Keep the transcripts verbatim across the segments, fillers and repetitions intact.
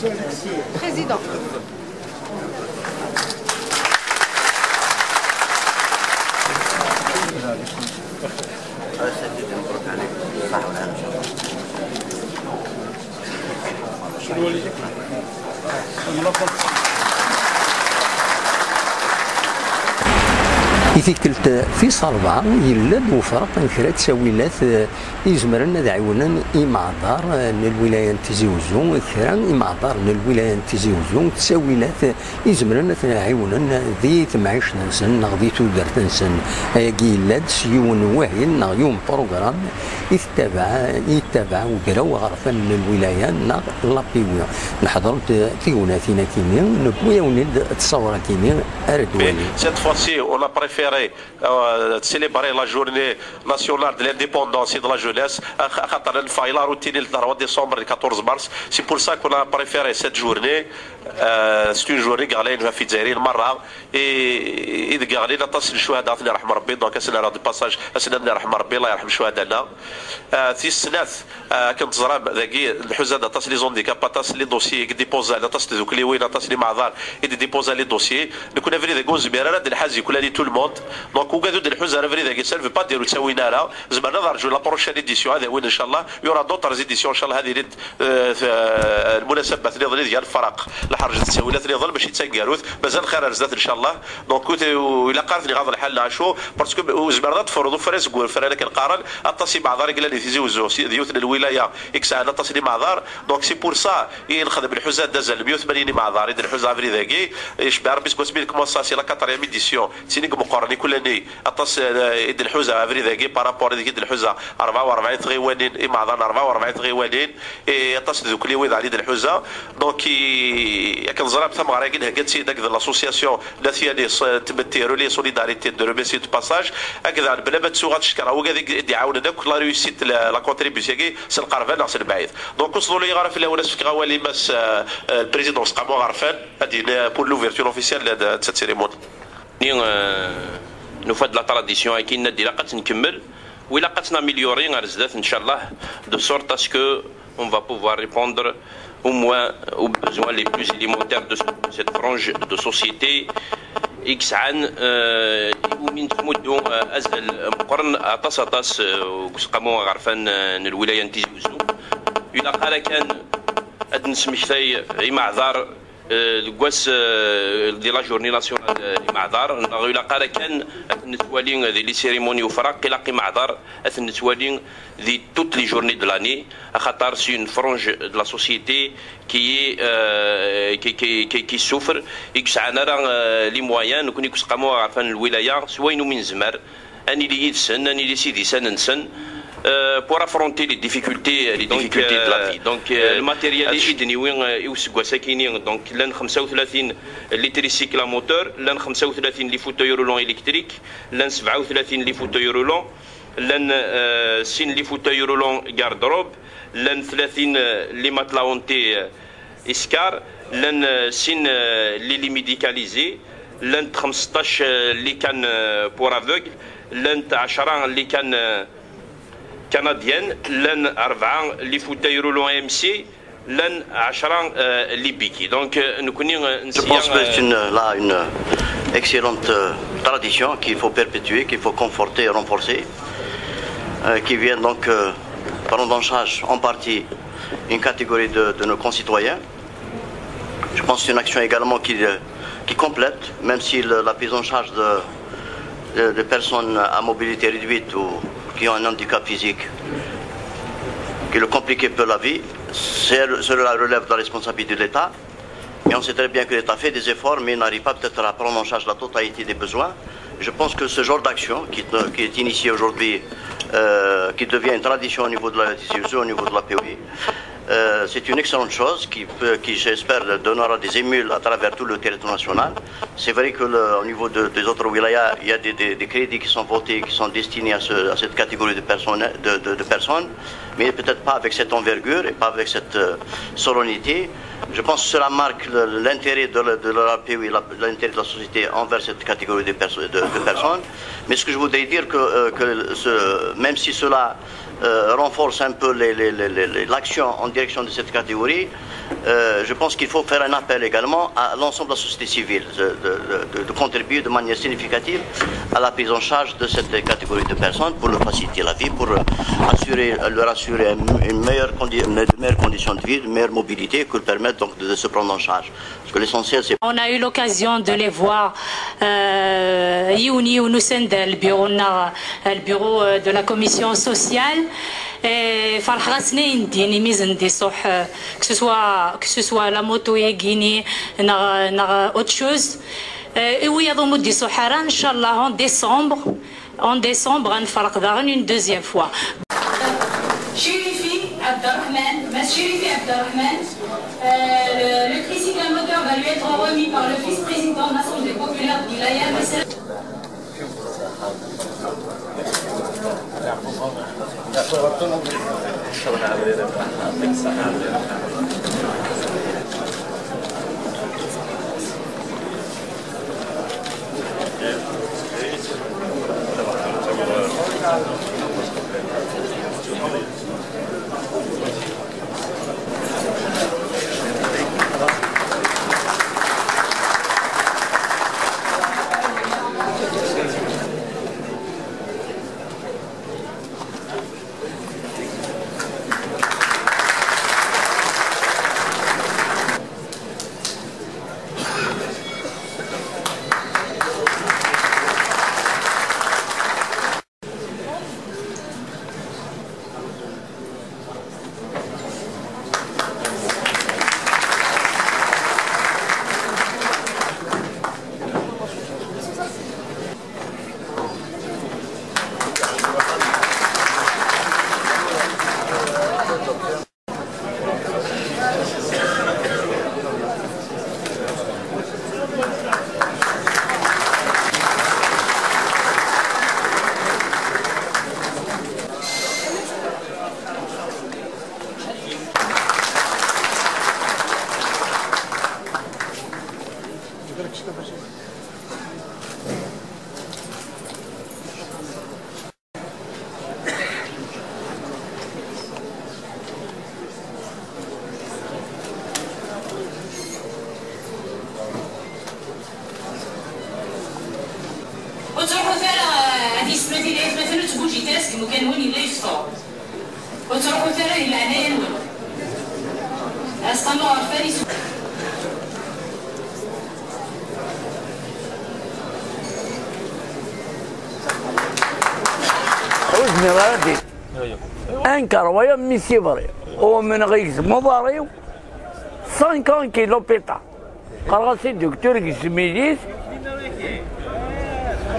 Président. I tikkelt tis ṛebɛa, yella-d wefraq n kra n ttawilat, eh, izemren ad ɛiwnen imeɛḍar, eh, n lwilaya n Tizi Uzzu, kra imeɛḍar n lwilaya n Tizi Uzzu, ttawilat, eh, izemren ad ten-ɛiwnen di temɛict-nsen neɣ di tudert-nsen. Ayagi yella-d s yiwen n wahil neɣ yiwen n program i tettabaɛ, i yettabaɛ ugraw aɣerfan n lwilaya neɣ l'A P W. Neḥḍer-d tignatin akini, newwi-awen-id ttṣawṛa akini ara d-wali. Cette fois-ci, on a préféré, euh, célébrer la journée nationale de l'indépendance et de la jeunesse, ax-, axaṭer neffeɣ i la routine le trois décembre, le quatorze mars. C'est pour ça qu'on a préféré cette journée. Euh, c'est une journée i yeɣlin ɣef Izzayriyen merra, i, i deg ɣlin aṭas n ccuhada, ad ten-yerḥem Rebbi. Donc, ad sen-rreɣ de passage, ad sen-nini yerḥem Rebbi, Allah yerḥem ccuhada-nneɣ. Euh, tis snat, euh, akken teẓram, dagi, nḥuza-d aṭas les handicaps, aṭas les dossiers i yedipozan, aṭas n tdukliwin, aṭas n imeɛḍar i d-dipozan les dossiers. Nekkni abrid-agi ur nezmir ara ad d-nḥaz i kulani tout le monde. Donc, ugad ur d-nḥuz ara abrid-agi, ça ne veut pas dire ur ttawin ara. Zemren ad rǧun la prochaine édition, ad awin, inchallah. Il y aura d'autres éditions, inchallah, ad ilint, euh, t-, euh, lmunasabat niḍen ideg ara nefraq. Lḥerǧ d ttawilat niḍen, mačči d taneggarut. Mazal xir ar zdat, inchallah. Donc, ur t-, ur ilaq ara ad ten-iɣaḍ lḥal neɣ acu, parce que ur zmireḍ ad tefruḍ ufran seg wefran akken qqaren, aṭas imeɛḍar i yellan di Tizi Uzzu, si, d yiwet n lwilaya i yesɛan aṭas n imeɛḍar. Donc, c'est pour ça i nexdem lḥuza d azal n meyya u tmanyin imeɛḍar i d-nḥuza abrid-agi, icebbeḥ Rebbi seg wasmi i nekmuṣṣa, c'est la quatrième édition, d tin i imeqqren i kulani, aṭas, eh, i d-nḥuza abrid-agi par rapport i d-nḥuza rebɛa u rebɛin tɣiwanin, imeɛḍaren rebɛa u rebɛin tɣiwanin, et aṭas n tdukliwin daɣen i d-nḥuza. Donc, i, akken teẓram, tameɣra-agi nhegga-tt-id akked l'association n At Yanis, eh, n tmetti, Relais Solidarité, de remercier de passage, akked daɣen, bla ma ttuɣ, ad cekkreɣ wigad i d-iɛawnen akk la réussite, la, la contribution-agi, s lqerban neɣ s lebɛid. Donc, ur sḍuluyeɣ ara fell-awen, ad s-fkeɣ awal i Mass, eh, eh, le président Seqqamu Aɣerfan, ad d-yini pour l'ouverture officielle de, de cette cérémonie. Ni, euh, nufa-d la tradition-agi, yenna-d ilaq ad tt-nkemmel, u ilaq ad tt-naméliori ar zdat, inchallah, de sorte à ce que on va pouvoir répondre au moins aux besoins les plus élémentaires de ce, cette frange de société i yesɛan, euh, iwumi nettmuddu, euh, azal meqqren aṭas, aṭas, euh, deg Useqqamu Aɣerfan, euh, n lwilaya n Tizi Uzzu. Ilaq ara kan ad nesmektay imeɛḍar, euh, deg wass, euh, di la journée nationale, euh, n imeɛḍar, neɣ ilaq ara kan ad nettwali di les cérémonies ufraq, ilaq imeɛḍar ad nettwali di toutes les journées de l'année, axaṭer c'est une frange de la société qui est, euh, qui, qui, qui, qui souffre, i yesɛan ara, euh, les moyens, nekkni deg Useqqamu Aɣerfan n lwilaya, s wayen umi nezmer, ad nili yid-sen, ad nili s idisan-nsen, euh, pour affronter les difficultés, les difficultés de la vie. Donc, euh, le matériel i d-niwi, euh, i useggas-akini, donc, llan xemsa u tlatin les tricycles à moteur, llan xemsa u tlatin les fauteuils roulants électriques, llan sebɛa u tlatin les fauteuils roulants, llan, euh, sin les fauteuils roulants garde-robe, llan tlatin, euh, les matelas hantés, euh, Iscar, llan, euh, sin, euh, les lits médicalisés, llan xemseṭṭac, euh, les cannes, euh, pour aveugles, llan ɛecra les cannes, euh, canadiennes, llan rebɛa les fauteuils roulants M C, llan ɛecra, euh, les béquilles. Donc, euh, nekkni, euh, je pense que c'est une, là, une, euh, excellente, euh, tradition qu'il faut perpétuer, qu'il faut conforter et renforcer, euh, qui vient donc, euh, prendre en charge en partie une catégorie de, de nos concitoyens. Je pense que c'est une action également qui, euh, qui complète, même si le, la prise en charge de, de, de personnes à mobilité réduite ou qui ont un handicap physique qui leur complique un peu la vie, c'est, cela relève de la responsabilité de l'État. Et on sait très bien que l'État fait des efforts, mais il n'arrive pas peut-être à prendre en charge la totalité des besoins. Je pense que ce genre d'action qui, qui est initiée aujourd'hui, euh, qui devient une tradition au niveau de la T C U C, au niveau de la P O I, euh, c'est une excellente chose qui peut, qui, j'espère, donnera des émules à travers tout le territoire national. C'est vrai que le, au niveau de, des autres wilayas, il y a des, des, des crédits qui sont votés, qui sont destinés à, ce, à cette catégorie de personnes, de, de, de personnes. mais peut-être pas avec cette envergure et pas avec cette euh, solennité. Je pense que cela marque le- l'intérêt de, la- de la P U I, la- l'intérêt de la société envers cette catégorie de, perso- de- de personnes. Mais ce que je voudrais dire, que, euh, que ce- même si cela euh, renforce un peu les- les- les- les- les- l'action en direction de cette catégorie, euh, je pense qu'il faut faire un appel également à l'ensemble de la société civile de, de- de- de contribuer de manière significative à la prise en charge de cette catégorie de personnes pour leur faciliter la vie, pour euh, assurer, leur assurer une, une meilleure condi- de meilleures conditions de vie, de meilleure mobilité, qui leur permettent donc de, de se prendre en charge. Parce que l'essentiel, c'est On a eu l'occasion de les voir euh, yiwen yiwen ussan-d ar lbiru-nneɣ, ar lbiru euh, de la commission sociale. Et فرحغاسنين ديني ميزن دي صح que ce soit que ce soit la moto ياكيني نغ نغ autre chose. Et oui يضم دي صح ان شاء الله en décembre. En décembre غنفرق داغن une deuxième fois. Chérifi Abderrahmane, Mass Chérifi Abderrahmane, euh, le, le tricycle à moteur va lui être remis par le vice-président de l'Assemblée populaire de Wilaya, Mass Ur ttruḥut ara, eh, ad yesmati la yatmaten, ur ttbuǧǧit ara seg imukan-nwen, yella yefteṛ. Ur ttruḥut ara di leɛnaya-nwen. Asqam aɣerfan is- Ur zmireɣ ara d-, ankeṛ waya, mmi Sibri. Umneɣ igzem uḍar-iw, cinq ans ki l'hôpital. Qqareɣ-as i dduktur, igzem-iyi-t,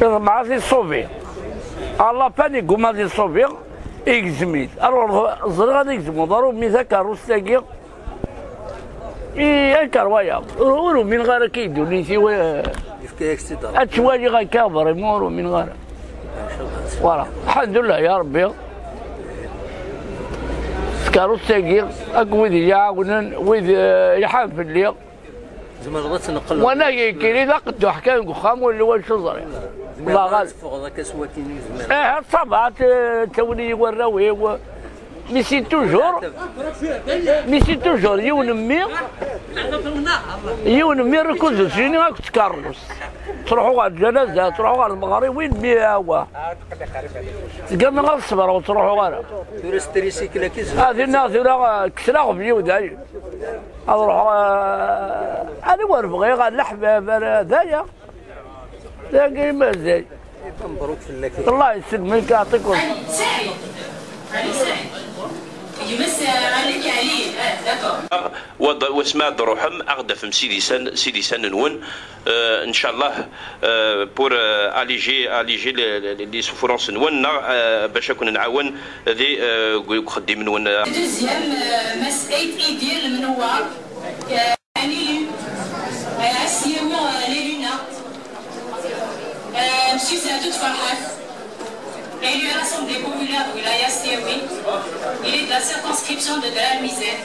iḍmeɛ ad t-iṣubi. Ɣer lapani, yegguma ad iṣubi, igzem-it. Alors, ẓriɣ ad igzem uḍar-iw, mmi, takeṛṛust-agi, i, ankeṛ waya. Ur, ur umineɣ ara akka i ddunit-iw, eh, Yefka-yak-tt-id Ṛebbi. Ad ttwaliɣ akka, vraiment ur umineɣ ara. Voilà. Lḥemdullah ya Ṛebbi. Takeṛṛust-agi, akk wid i yi-iɛawnen, wid, eh, yelḥan fell-i. Tzemreḍ ad tneqqleḍ. Wanag yekkiri d aqedduḥ kan deg uxxam, ur lliɣ wacu ẓriɣ. Tzemreḍ ad teffɣeḍ akka s wakin, ur zmireɣ. Eh, ṣṣabeɛ, t-, ttawin-iyi warraw-iw. Mais c'est toujours, mais c'est toujours yiwen mmi, yiwen mmi rrekuz usini akked tkeṛṛust. Ttruḥuɣ ɣer lǧanaza, ttruḥuɣ ɣer lmeɣrib, win mmi awa. Tgam ad ṣebreɣ, ur ttruḥuɣ ara. Tura s tricycle-agi zedɣen. Ah, dinna tura, ah, kkseɣ aɣbel-iw dayen. Ad ruḥeɣ, ah, anwa ur bɣiɣ, ar leḥbab, ar daya. Dagi mazal. Mebruk fell-ak. Allah yesselmek, yeɛṭikum. Saɛid. Ali Saɛid. Gma-s, eh, Ali Kali. Ah, d'accord. Wa d-, wasmi ad d-truḥem, ad aɣ-d-tafem s idisan, s idisan-nwen. Euh, inchallah, euh, pour, euh, alléger, alléger les, les, les souffrances-nwen, neɣ, euh, bac ad ken-nɛawen di, euh, deg uxeddim-nwen. Deuxième, euh, Mass Ait Idir Lemnewwar, euh, un élu, euh, à Siaoui, euh, l'élu nain, euh, Monsieur Zadoud Farhat, élu à l'Assemblée populaire de Wilaya Siaoui. Il est De la misère.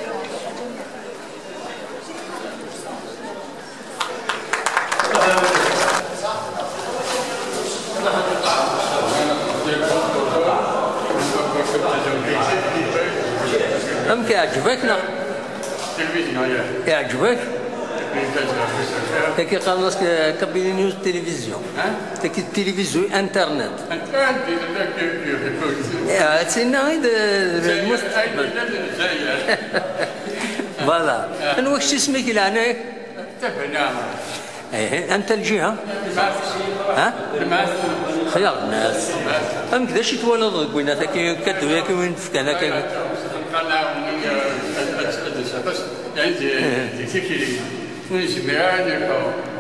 Amek, iɛǧeb-ak neɣ? Tilivizyu, ya. Iɛǧeb-ak? Tilivizyu. Tagi qqaren-as, eh, Kabylie News Télévision. Ha? Tagi d tilivizyu internet. Internet, internet. Ya, ad tinna i d, d lmus. Voilà. Anwa kečč isem-ik leɛnaya-k? Tabana. Ih, anta lǧiha? Lmas. Ha? Lmas. Xyar nnas. Amek, d acu i twalaḍ deg winat-agi, kaddu-yagi win d-fkan akka? Qal-aɣ, eh, ad, ad, ad, ad, yani, di, di tikli. Ur nezmir ara ad nlḥu.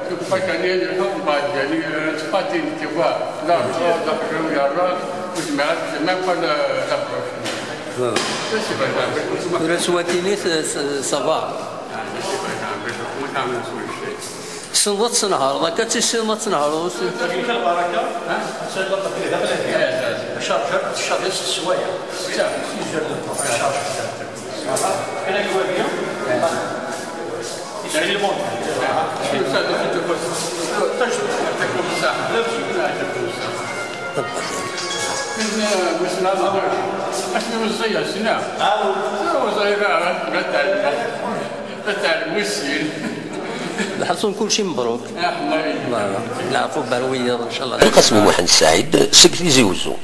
Tufa kan ad nlḥu, mbeɛd, yani, eh, tfatin, tu vois. La, la, la, la, la, ur nezmir ara, même pas la, la proche. C'est vrai, c'est vrai. Tura s wakini, s-, s-, ça va. Ah, c'est vrai, c'est vrai. Tessneḍ ad tnehreḍ akka, ad tissineḍ ad tnehreḍ? Ur s- Tagrika lbaraka, ha? Charger, charger s sswaya. Charger. Voilà. Kena gwabi. Yesɛi lmond. Tajburt. Tajburt. Tajburt. Tajburt. Tajburt. Tajburt. Tajburt. Tajburt. Tajburt. Tajburt. Tajburt. Tajburt. Lḥaṣun, kulci mebruk. Voilà. Leɛqub ar wiyaḍ, ncallah. Lqasem Muḥend Saɛid, seg Tizi Uzzu.